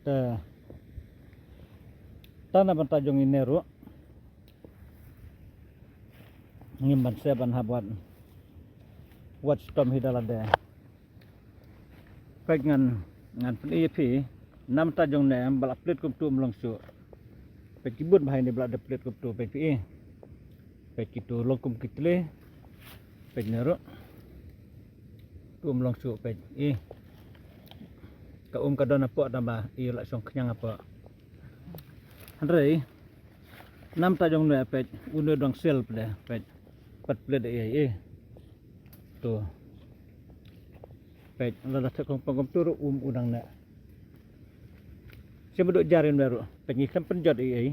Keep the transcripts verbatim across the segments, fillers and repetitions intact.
Te tang na bynta jong ine ruh ngim ban sep ban hap wat wat shitom hi da lade. Peit ngan ngan pyni ïa phi na bynta jong ne ba la plie kumtu um long shuh. Peit ki bun bha ine ba la da plie kumtu peit phi. Peit kitu long kum ki tlie. Peit ne ruh. Tu um long shuh peit. I. Ka um ka don hapoh tangba i la shong khñiang hapoh. Hynrei na bynta jong ne peit une dang sel pde peit. Pat plie da i. Tu. Peit lada thep khong pang kumtu ruh um u dang ne. Shu ba duk jar ïa une ruh peit ngi khlem pynjot ei ei.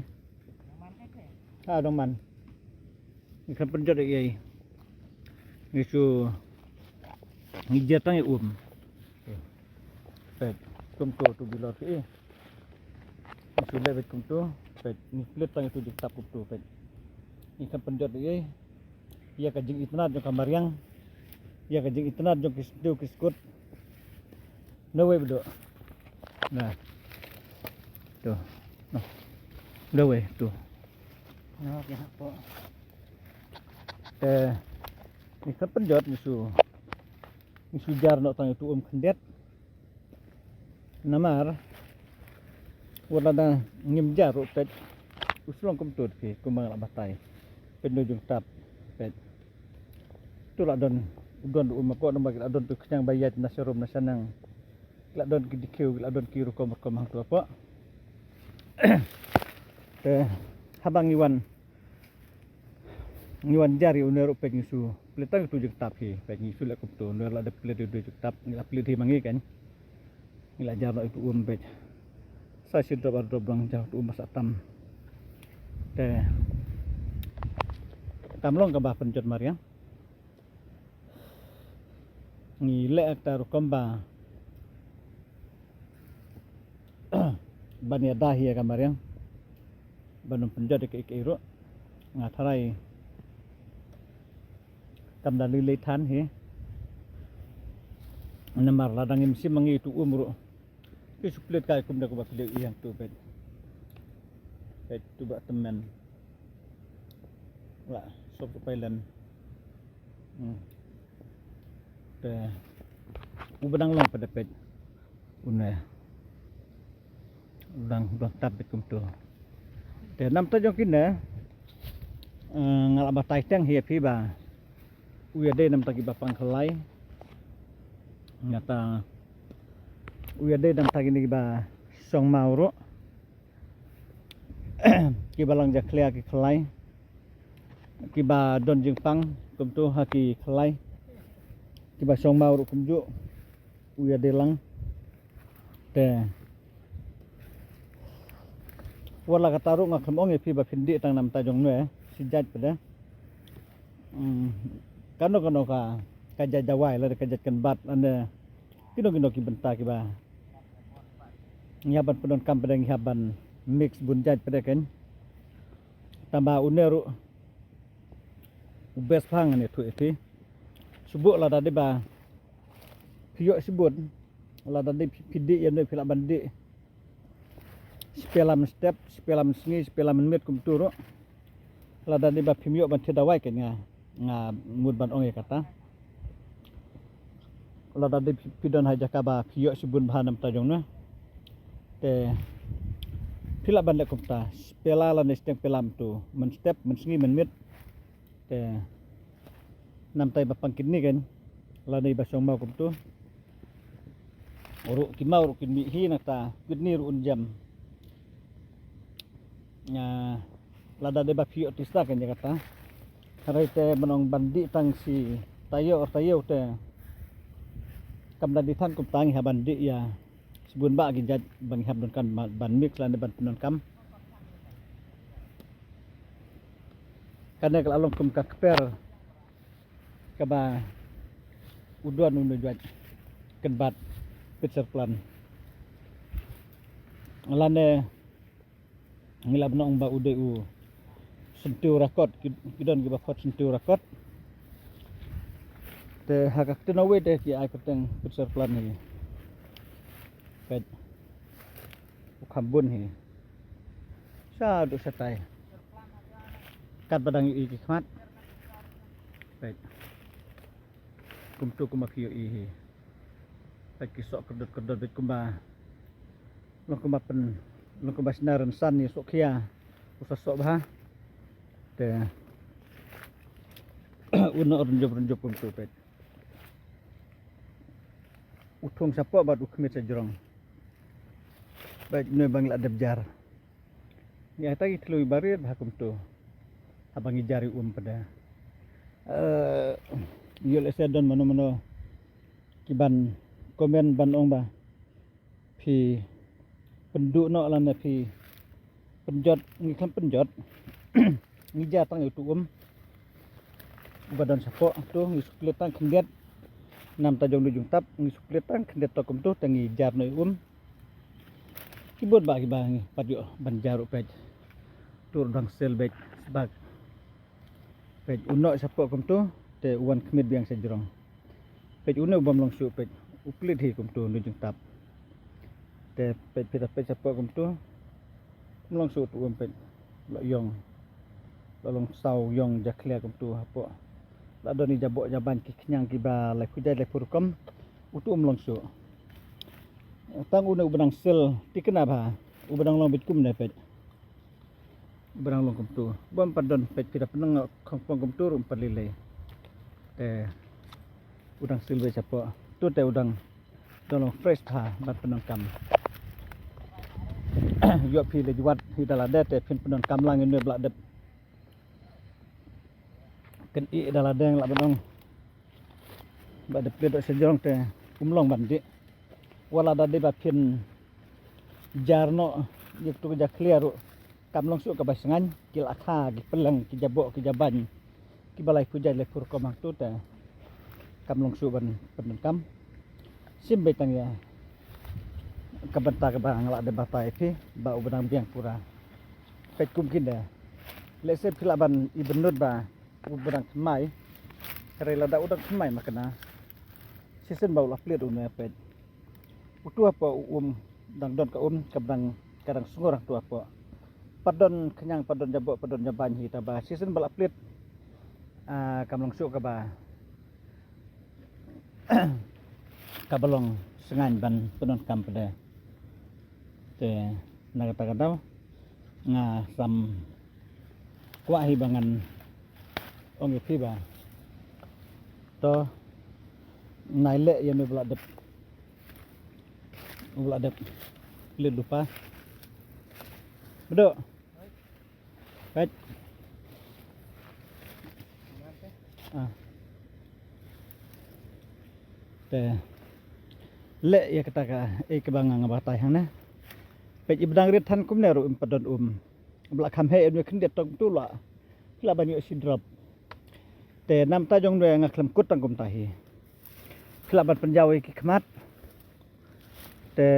Ha dong man. Ngi khlem pynjot ei ei. Ngi shu ngi jar tang ïa um. Peit kumtu tu bilor ki ei. Ngi shu leh peit kumtu. Peit ngi plie tang ïa tu jingtap kumtu peit. Ngi khlem pynjot ei ei. Ïa ka jingitynnad jong ka mariang. Ïa ka jingitynnad jong ki syntiew ki skud. Nawei ba duk. Na. Tu. Na. Nawei tu. Na ki hapoh. Te ngi khlem pynjot ngi shu ngi shu jar noh tang ïa tu um khyndiat. Namar wat lada ngim jar ruh peit u shu long kumtu phi kumba nga la batai. Peit une jingtap peit. Tu la don u don um hapoh namar ki la don tu khñiang ba ïaid na sharum na shaneng. Ki la don ki dkhiew ki la don ki rukom rukom hangtu hapoh. Te haba ngi wan ngi wan jar ïa une ruh peit ngi shu plie tang ïa tu jingtap hi peit ngi shu leh kumtu une la da plie ïa tu jingtap ngi la plie hi ma ngi kan. Ngi la jar noh ïa tu um peit. Sa shi drop ar drop dang jar tu um ba sa tam. Te kam long kaba pynjot mariang. Ngi leh kata rukom ba ban ïada hi ïa ka mariang ban ym pynjot ïa kaei kaei ruh. Nga tharai kam da lei lei than hi. Namar lada ngim shim ma ngi tu um ruh. Ki shu plie kai kumda kumba plie ïa tu peit. Peit tu ba tymmen. La sop tu pailen. Hmm. Te u ba dang long pat da peit. Une. U dang u dang tap beit kumtu. Te na bynta jong kine eh, nga la batai teng hi ïa phi ba u ïadei na bynta kiba pang khyllai. Ngata u ïadei na bynta kine kiba shong maw ruh. Kiba lang jakhlia ki khyllai. Kiba don jingpang kumtu ha ki khyllai. Kiba shong maw ruh kumjuh. U ïadei lang. Te wat la kata ruh nga khlem ong ïa phi ba phin dih tang na bynta jong ne shi jait pat de. Hmm, kano kano ka ka jait dawai lane ka jait kynbat lane kino kino ki bynta kiba ngi hap ban pyndonkam pat de ngi hap ban mix bun jait pat de kan. Tangba une ruh u best pha ngan ïathuh ïa phi. Shu buh lada dei ba phi ïoh shibun lada dei phi dih ïa une phi lah ban dih. Shi pela mynstep, shi pela mynsngi, shi pela mynmiet kumtu ruh. Lada dei ba phim ïoh ban thied dawai kan nga nga mut ban ong ïa kata. Lada dei phi don ha jaka ba phi ïoh shibun bha na bynta jong ne. Te phi lah ban leh kumta. Shi pela lane shiteng pela myntu. Mynstep, mynsngi, mynmiet. Te na bynta ba pang kidney kan lane ba shong maw kumtu. Ruh ki maw ruh kin mih hi nangta kidney ruh un jem. Lada dei ba phi ïoh tista kan ïa kata. Hynrei te ban ong ban dih tang shi taïew ar taïew te kam da dih than kumta ngi hap ban dih ïa shibun bah ki jait ba ngi hap donkam ban mix lane ban pyndonkam. Kane ka la long kum ka kper kaba u don u nujwat kynbat pitser plan. Lane ngi lah ban ong ba u dei u syntiew rakot ki don kiba khot syntiew rakot. Te ha ka ktien wei te ki ai kyrteng pitser plan hi. Peit. U kham bun hi. Shaduh shatai. Katba dang ïohi ki khmat. Peit. Kumtu kumba phi ïohi hi. Peit ki soh kyrdot kyrdot beit kumba. Long kumba pyn, long kumba shna rynsan ïa soh khia. U sa soh bha. Te. U noh rynjup rynjup kumtu peit. U thung shapoh bad u khmih shajrong. Bad une ba ngi la dep jar. Ïa kata ki thliew barit bha kumtu. Haba ngi jar ïa u um pat de. Eh, ïoh lehse don mano mano ki ban comment ban ong ba phi pynduh noh lane phi pynjot, ngi khlem pynjot. Ngi jar tang ïa utu um. Uba don shapoh tu ngi suklet tang khyndiat. Namta jong nu jong tap ngi suklet tang khyndiat to kumtu te ngi jar noh ïa um. Ki bun bah kiba ngi pat ïoh ban jar ruh peit. Tur dang sel beit sbak. Peit u noh shapoh kumtu te u wan khmih biang shajrong. Peit une u bym long shuh peit u plit hi kumtu nu jingtap. Te peit peit peit shapoh kumtu. Ym long shuh tu um peit. La ïong. La long saw ïong jakhlia kumtu hapoh. La don i jaboh jaban ki khñiang kiba laiphew jait laiphew rukom. Utu um long shuh. Tang une uba dang sil tikna bha. Uba dang long beit kumne peit. Uba dang long kumtu. Bym pat don peit phi da pynang khongpong kumtu ruh um pat lei lei. Te u dang sil beit shapoh. Tu te u dang don long fresh bha ban pyndonkam. Ïoh phi leit wad hi da lade te phin pyndonkam lang ïa une ba la dep. Kynnoh da lade lah ban ong. Ba dep phi dep shajrong te um long ban dih. Wat la da dei ba phin jar noh ïa katu ka jakhlia ruh kam long shuh kaba sngewbha, ki la kha ki pylleng ki jaboh ki jaban kiba laiphew jait laiphew rukom hangtu te kam long shuh ban pyndonkam. Shim beit tang ïa ka bynta kaba nga la dep batai ïa phi ba uba dang biang pura. Peit kum kine. Lehse phi lah ban i bynnud ba uba dang thymmai. Hynrei lada u dang thymmai ma kane. Shisien ba u la plit une peit. Utu hapoh u um dang don ka um kaba dang ka dang sngur hangtu hapoh. Pat don khñiang pat don jaboh pat don jaban hi te ba shisien ba la plit. Ah, kam long shuh kaba kaba long sngewbha ban pyndonkam pat de. Te na kata ka daw nga sam kwah hi ba ngan ong ïa phi ba to nai leh ïa me ba la dep, ba la dep leit lypa. Bedo. Peit. Ah. Te leh ïa kata ka, eh, kaba nga nga batai hangne. Peit i ba dang rit than kumne ruh im pat don um. Ba la kham heh ïa une khyndiat tong tu la. Phi lah ban ïoh shi drop. Te namta jong une nga khlem kut tang kumta hi. Phi lah ban pynjaw ïa ki khmat. Te,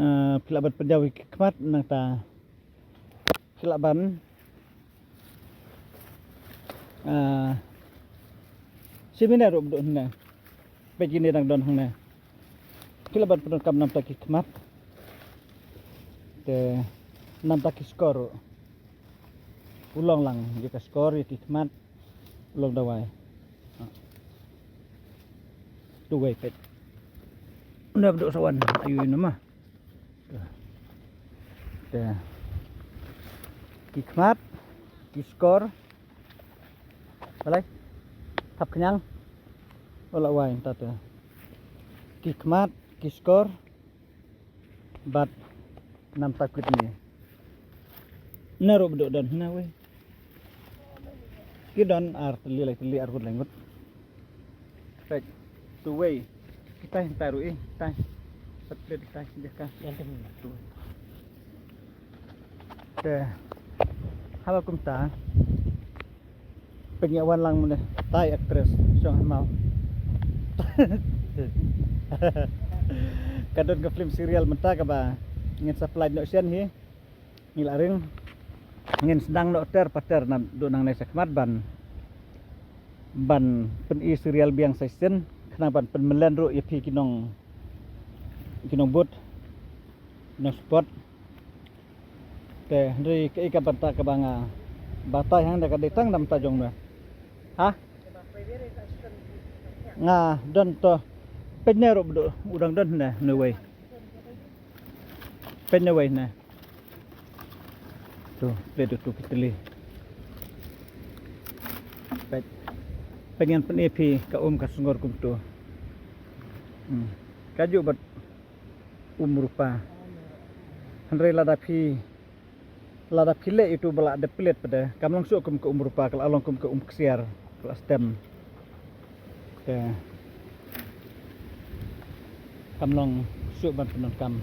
eh, phi lah ban pynjaw ïa ki khmat nangta. Phi lah ban, eh, siminar ruh bduk hynne. Peit kine dang don hangne. Phi lah ban pyndonkam namta ki khmat. Te namta ki skor ruh. U long lang ïa ka skor ïa ki khmat. U long dawai. Tu wei peit. Unda bduk sa wan ayu ina ma. Te. Ki khmat, ki skor. Balei? Thap khñiang. Ola wai ta te. Ki khmat, ki skor. Bad namta kwit ni. Na ruh bduk don hina wei. Ki don ar tylli lai tylli ar ngut lai ngut. Peit. Tu wei. Kitai hynta ruh i, kitai. Pat plet kitai, dia ka. Yan tem. Tu. Te. Haba kumta. Peit ngi wan lang mynne. Tai actress shong hynmaw. Ka don ka film serial mynta kaba ngin sa pynlait noh shen hi. Ngi la ring. Ngin sdang noh ter pa ter naduh nangne shakhmat ban, ban pyni serial biang sa shisien khnang ban pynmlien ruh ïa phi ki nong, ki nongbud. nongspot. Te hynrei kaei ka bynta kaba nga batai hangne ka dei tang na bynta jong me. Ha? Nga don to. Peit ne ruh Bdu, u dang don ne, ne wei. Peit ne wei ne. To, peit tu ki tylli. Peit. Peit ngan pyni phi ka um ka sngor kumtu. Hmm. Kajuh bad um rupa. Hynrei lada phi, lada phi leh ïa utu ba la dep plet pat de, kam long shuh kum ka um rupa, ka la long kum ka um ksiar, ka la stem. Te kam long shuh ban pyndonkam.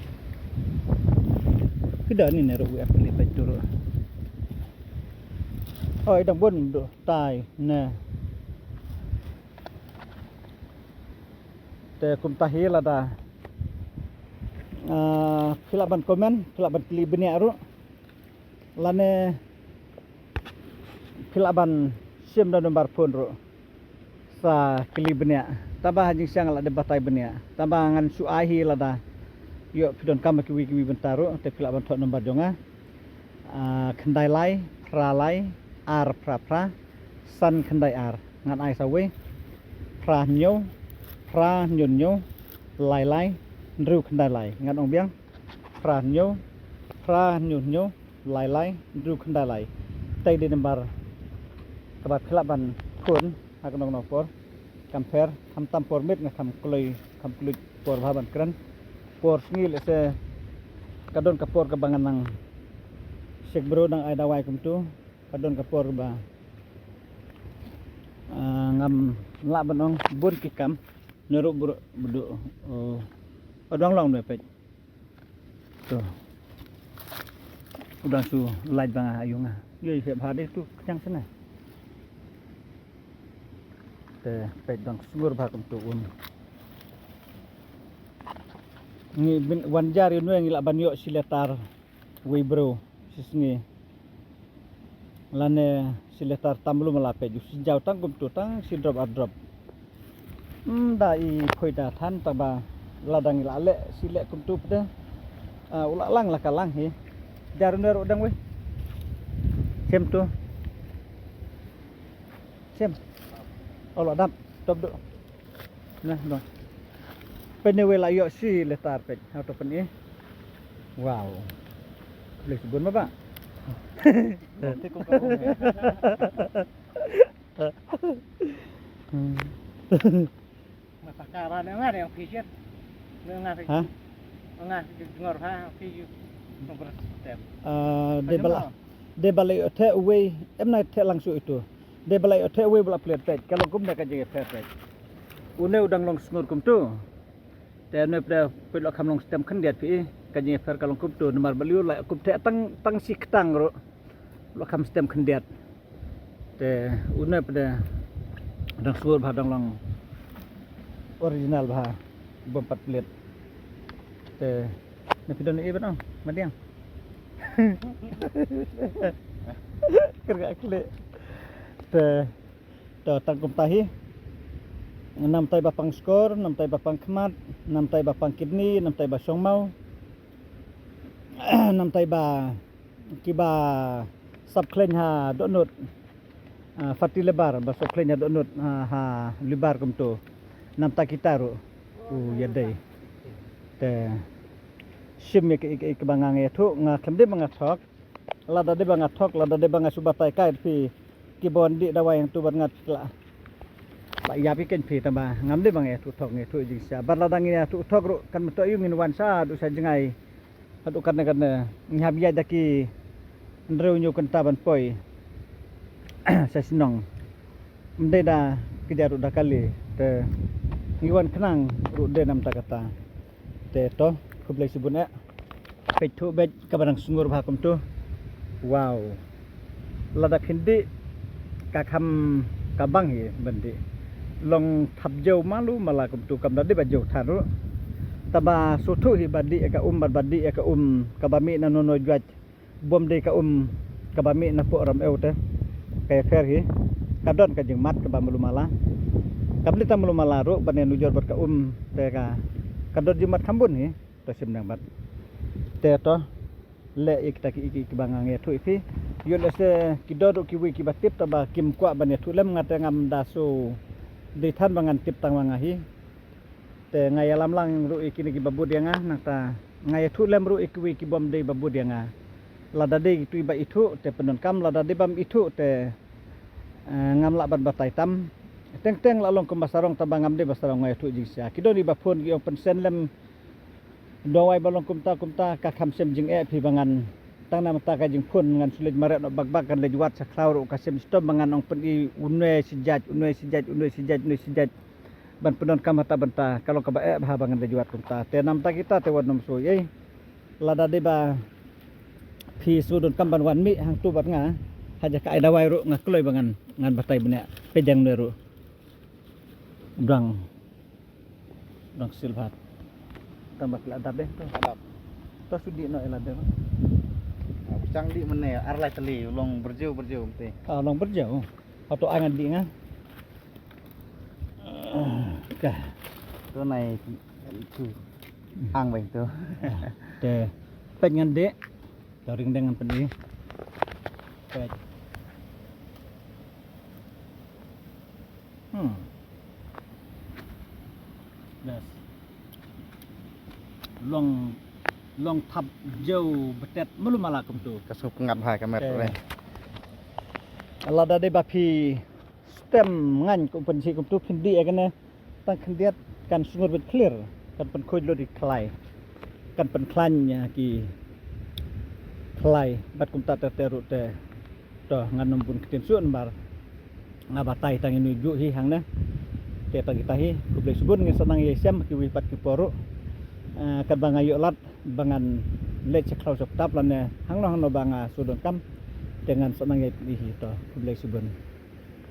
Phi da ni ne ruh, wi ap phi leh pat tu ruh. Oi, dang bun Bdu tai ne. Te kumta hi lada, ah, phi lah ban comment, phi lah ban kylli bniah ruh. Lane phi lah ban shim da number phone ruh sa kylli bniah. Tangba ha jingshisha nga la dep batai bniah. Tangba ngan shu ai hi lada ïoh phi donkam ha kiwei kiwei bynta ruh, te phi lah ban thoh number jong nga. Ah, khyndai lai, phra lai, ar phra phra, san khyndai ar. Ngan ai sa wei. Phra hynñiew, phra hynñiew hynñiew, lai lai, hynriew khyndai lai. Ngan ong biang. Phra hynñiew, phra hynñiew hynñiew, lai lai, hynriew khyndai lai. Te dei number kaba phi lah ban phone ha kano kano por. Kam pher, khamtam por miet nga kham kloi, kham kloi por bha ban kren. Por sngi lehse ka don ka por kaba ngan nang check bro nang ai dawai kumtu. Ka don ka por ba, ah, ngam lah ban ong bun ki kam. Ne ruh Bdu, Bdu, oh, u dang long ne peit. To. U dang shu lait ba nga ayu nga. Ïoh ïa bha de tu kenyang sene. Te peit dang sngur bha kumtu un. Ngi bin wan jar ïa une ngi lah ban ïoh shi letar wei bro shi sngi. Lane shi letar tam lu mala peit u shi jaw tang kumtu tang shi drop ar drop. Hmm, da i phoi da than taba lada ngi la leh shi leh kumtu pde. Ah, u la lang la ka lang hi. Jar une ruh dang wei. Sem tu. Sem. O la dap top du. Nah, noh. Peit ne wei la ïoh shi letar peit. Hau to peit. Wow. Leh subun ba ba. Te ko ka ko. Hmm. Mata kara ne ngar yang fisher. Ne ngar. Ha? Ngar jengor ha fisher. Nomor step. Ah, de bala. De bala ïoh te wei em na te langsung itu. De bala ïoh te wei bala plet peit. Ka long kumne ka jingïapher peit. Une u dang long sngur kumtu. Te une pde peit la kham long stem khyndiat phi. Ka jingïapher ka long kumtu namar ba lei u la kup te tang tang shi ktang ruh. La kham stem khyndiat. Te une pde dang sngur bha dang long original bha. Bym pat plet. Te ne phi don i ban ong madiang. Kyrga klik. Te to tang kumta hi. Namtai ba pang skor, namtai ba pang khmat, namtai ba pang kidney, namtai ba shongmau. Namtai ba kiba sap khlaiñ ha dohnud. Ah, fatty liver ba sap khlaiñ ha dohnud, ah, ha liver kumtu. Namta kita ruh u ïadei. Te shim ïa ka, ka, ka ba nga ïathuh, nga khlem dei ba nga thok. Lada dei ba nga thok, lada dei ba nga shu batai kai phi ki ban dih dawai hangtu bad nga phi la. La ïa phi kein phi tangba ngam dei ba nga ïathuh thok, nga ïathuh jingshisha. Bad lada ngin ïathuh thok ruh kan myntoi ïa u ngin wan sha du sha jngai. Haduh katne katne ngi hap ïaid da ki hynriew hynñiew kynta ban poi sha shnong. Ym dei da ki da ruh da kali te ngi wan khnang ruh dei namta kata. Te to khublei shibun eh. Peit thuh beit kaba dang sngur bha kumtu. Wow. Lada phin dih ka kham ka bang hi ban dih. Long thap jew malu mala kumtu kam da dih ba jew than ruh. Taba shu thuh hi ba dih ïa ka um bad ba dih ïa ka um kaba mih na nono jwaj. Bym dei ka um kaba mih na poh ram ew te. Ka ïapher hi ka don ka jingmat kaba malu mala. Kam dei tang malu mala ruh ban ïanujor bad ka um te ka ka don jingmat kham bun hi. To shim nang bad. Te to leh ïa kita ki, ki, ki ba nga ïathuh ïa phi. Ïoh lehse ki don ruh kiwei kiba tip, tangba kim kwah ban ïathuh lem. Nga te ngam da shu dei than ba ngan tip tang ma nga hi. Te nga ïalam lang ruh ïa kine kiba bud ïa nga, nangta nga ïathuh lem ruh ïa kiwei ki bym dei ba bud ïa nga. Lada dei kitu ba ithuh te pyndonkam, lada dei bym ithuh te, eh, ngam lah ban batai tam. Teng teng la long kumba sarong, tangba ngam dei ba sarong, nga ïathuh jingshisha. Ki don kiba phone ki ong pynsend lem dawai ba long kumta kumta, ka kham shem jingeh phi ba ngan, tang namar ka jingphone ngan shu leit mareh noh bak bak, kan leit wad sha khlaw ruh ka shem shitom ba ngan ong pyni une shi jait, une shi jait, une shi jait, une shi jait. Ban pyndonkam ha ta bynta, ka long kaba eh bha ba ngan leit wad kumta. Te namar kita te wat nym shu ei. Lada dei ba phi shu donkam ban wan mih hangtu bad nga ha jaka ai dawai ruh, nga kloi ba ngan, ngan batai bniah. Pdiang ne ruh. Dang, dang silver. Tang ba ki la dap deh to. Dap. To shu dih noh ïa lade. Ah, u chang dih mynne, ar lai tylli, u long byrjeu byrjeu mynte. Ah, long byrjeu. Hato ai ngan dih nga. Ka. To nai tu. Ang bang tu. Te peit ngan dih. To ring deng ngan pyni. Peit. Hmm. Bes. Long, long thap jew betet malu mala kumtu. Ka sngewpyngngad bha ka met. Te re. Lada dei ba phi stem ngaiñ kum pynshi kumtu, phin dih ïa kane. Tang khyndiat kan sngur bad clear, kan pynkhuid lut ïa ki khlai. Kan pynkhlaiñ ïa ki khlai bad kumta ter ter ruh te. To ngan nym bun ktien shuh namar nga batai tang ïa inu juh hi hangne. Te tang kita hi, khublei shibun, ngin sa nang ïashem kiwei pat ki por ruh. Eh, katba nga ïoh lad ba ngan leit sha khlaw sha ptap lane hangno hangno ba nga shu donkam. Te ngan sa nang ïa phi hi to, khublei shibun.